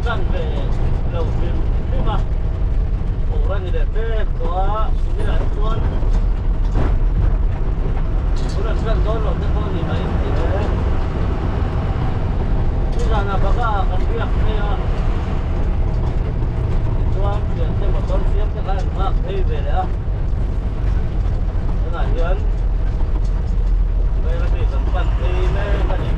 ṭan ve lo hrim hrim a, fur a ni leh pek tawh a, tunah hi chuan bul an ṭan dawn lo te pawh a ni mai thei e. Nizanah baka ah kan riak phei a, tichuan thiante motor siam te kha an nghak phei ve leh a, tunah hian Bairabi kan pan phei mek a ni.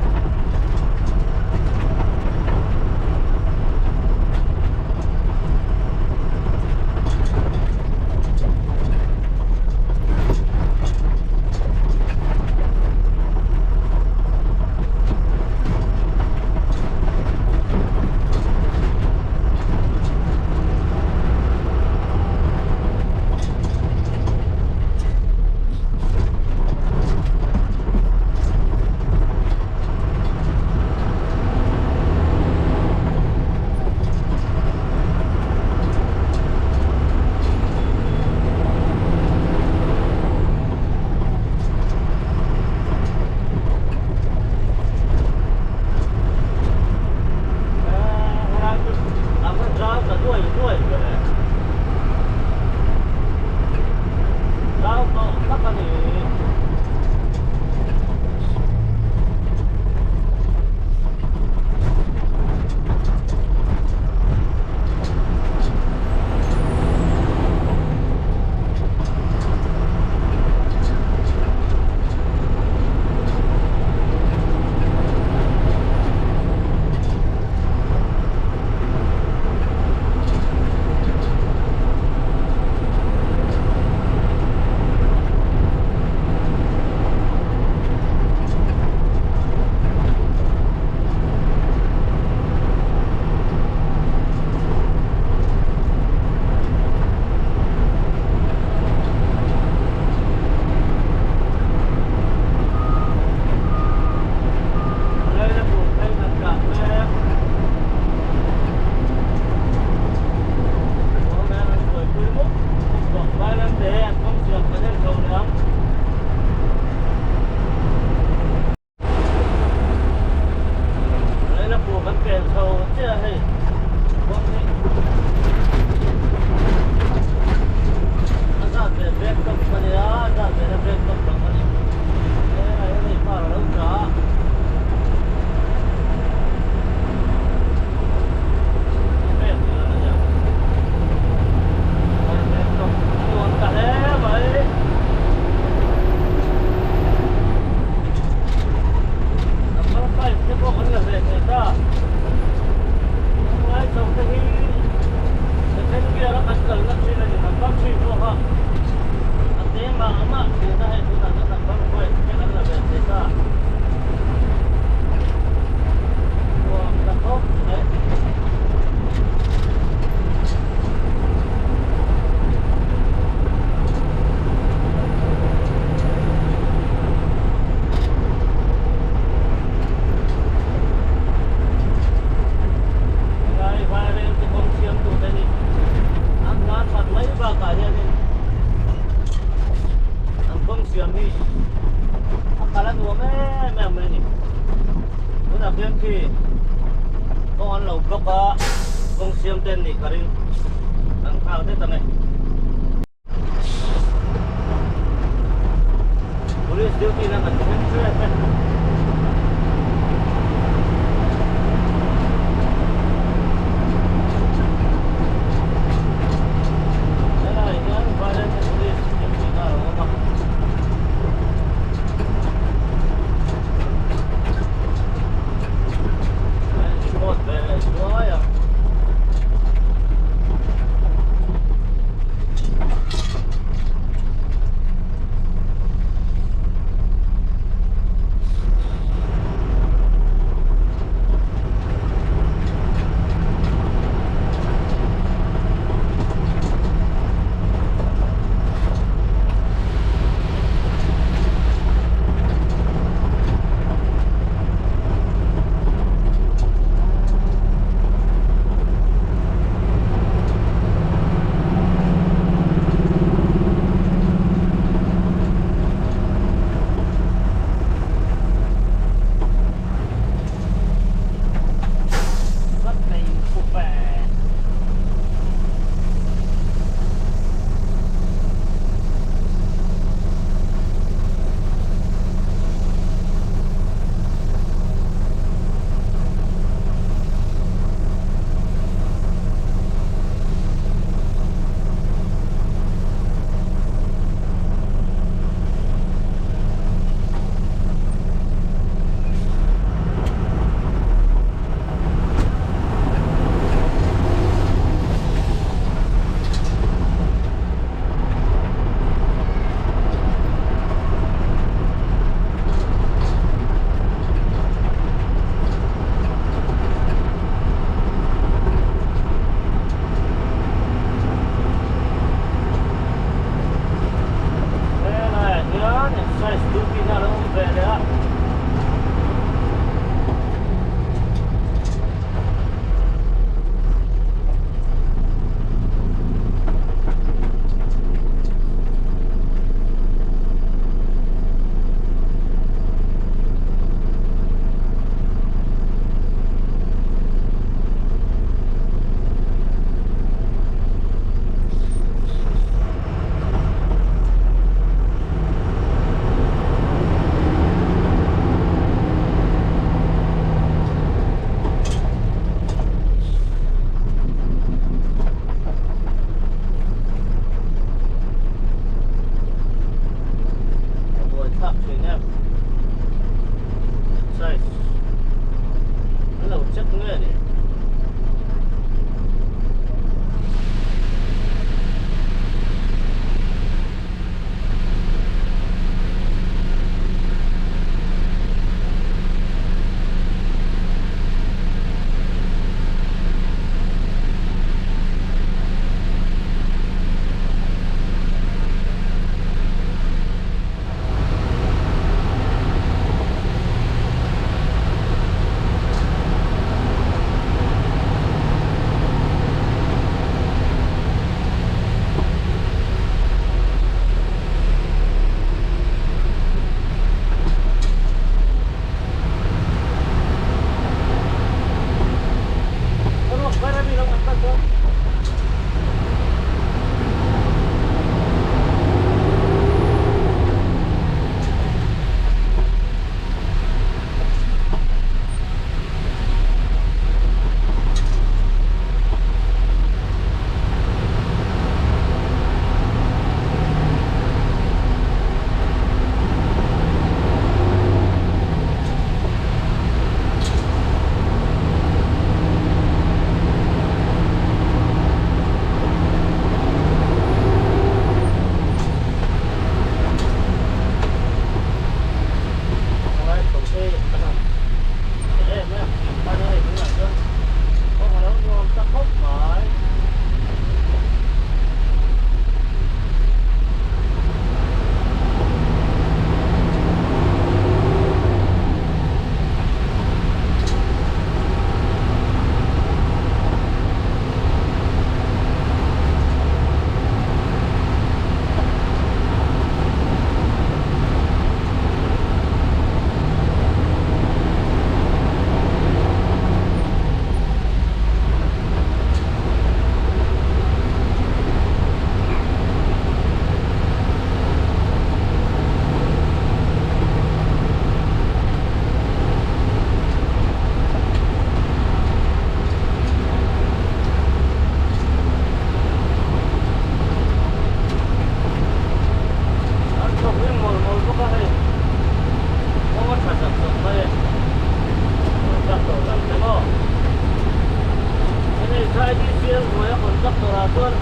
kha IDCL hnuaia contractor ah chuan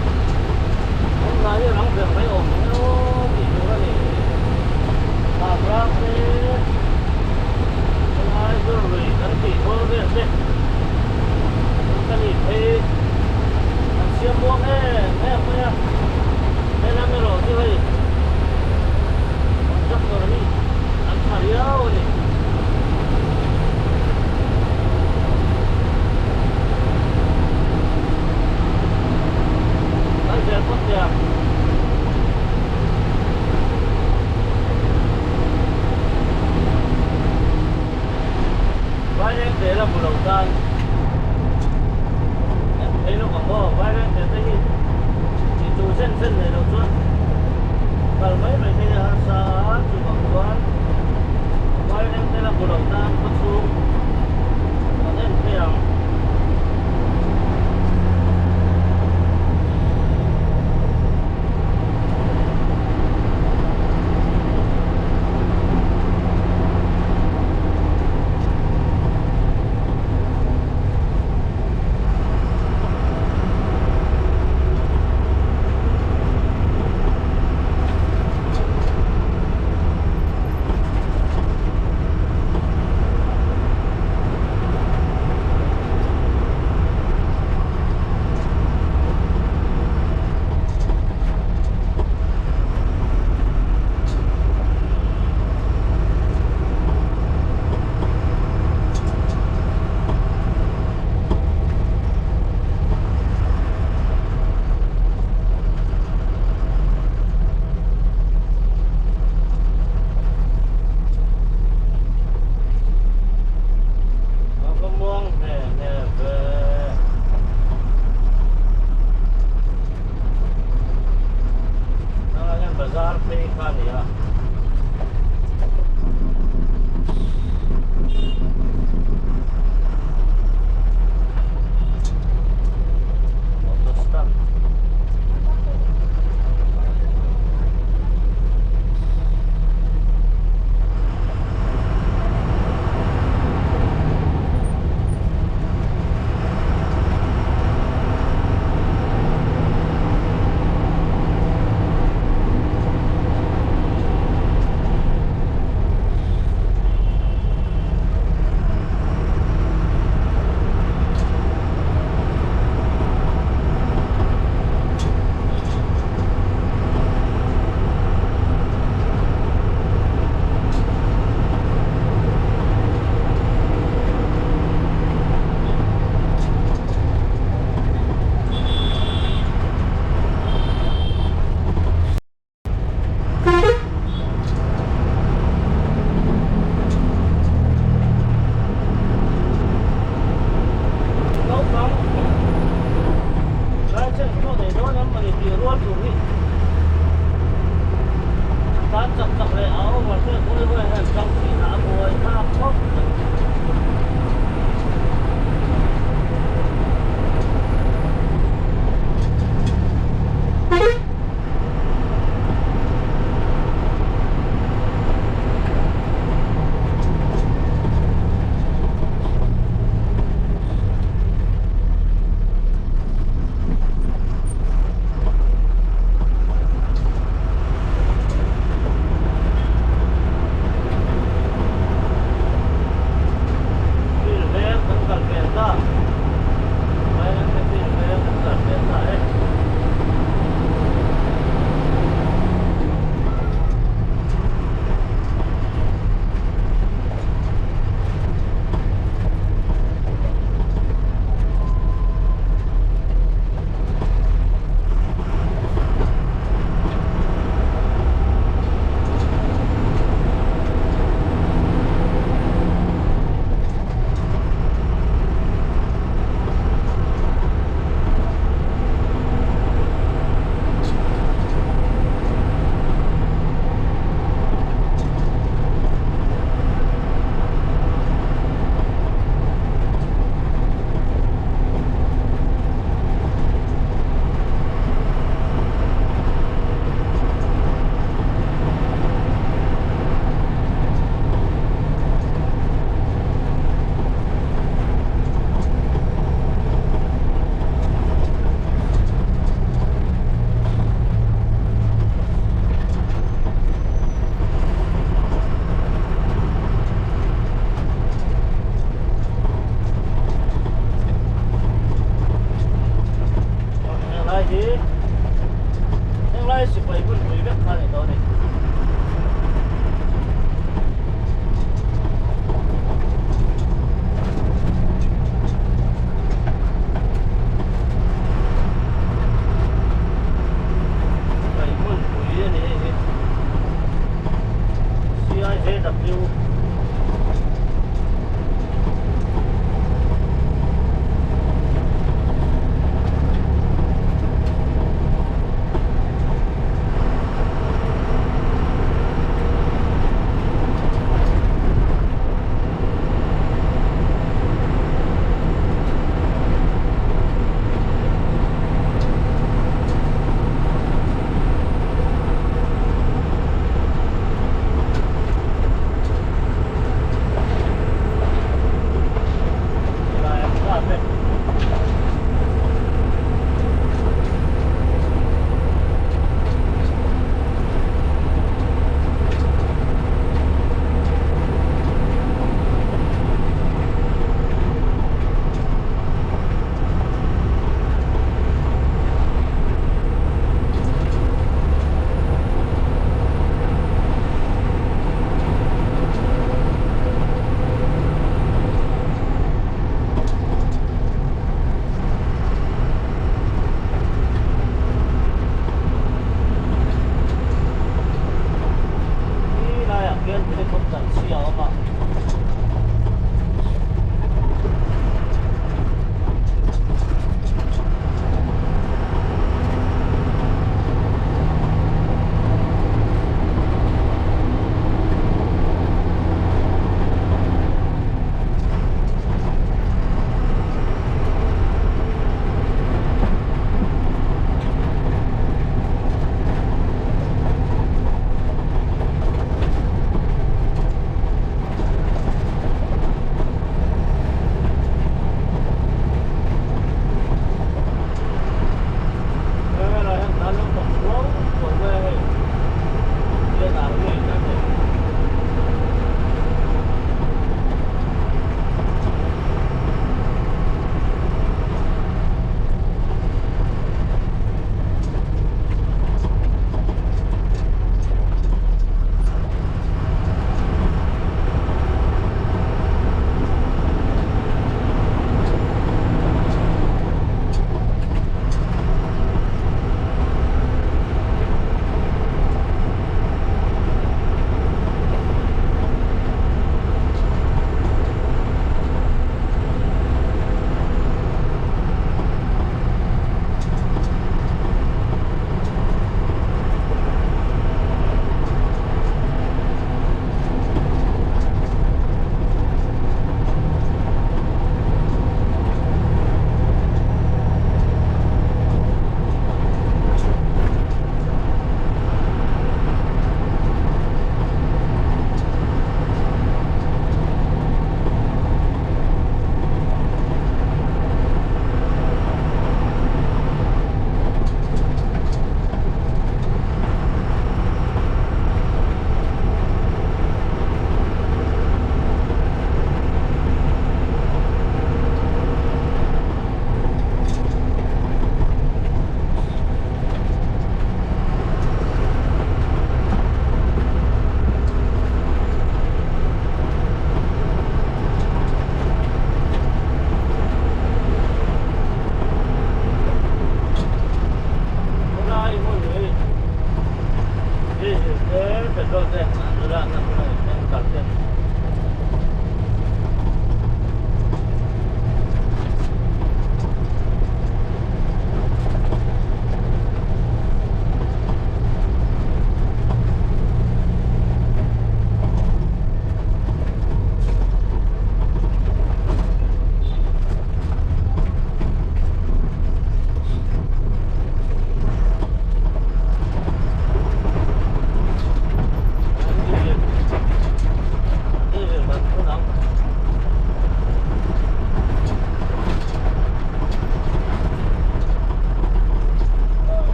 awm dan hi rang ber mai awm ang emaw tih tur a ni. Thlamrang te helai chu lui kan tih kual vel te company phei an siam muang em em mai a, helam erawh chu hei contractor hi an tha riau a ni. Kal zel phawt teh ang. Vaileng vel a hmu lo tan. hi henglai sipai hmunpui vek kha a ni tawh a ni. Sipai hmunpui a ni hei hi CIJW.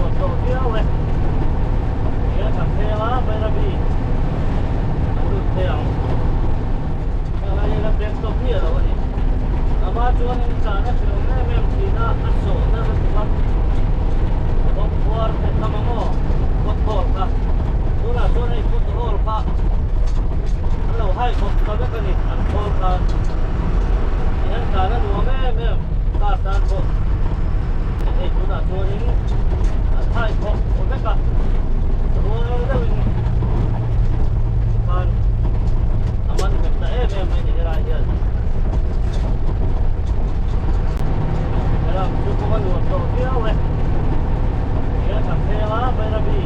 nuam tawh viau e. Tihian kan thleng a, Bairabi kan lut thei ang. Heng lai hi la black top miah lo a ni. Ama chuanin tlan a hreawm em em thin a, a sawhna lutuk a. Bawk khuar te tam ang aw, pothole kha. Tunah chuan hei pothole kha an lo hai khawp ta vek a ni, an khawl khan. Tihian tlan a nuam em em, car tan pawh. Hei tunah chuanin an hai khawp ta vek a, rual deuhin tikhan a man nghet ta em em mai ni helai hian. Helam chu kawng a nuam tawh viau e. Tihian kan thleng a, Bairabi.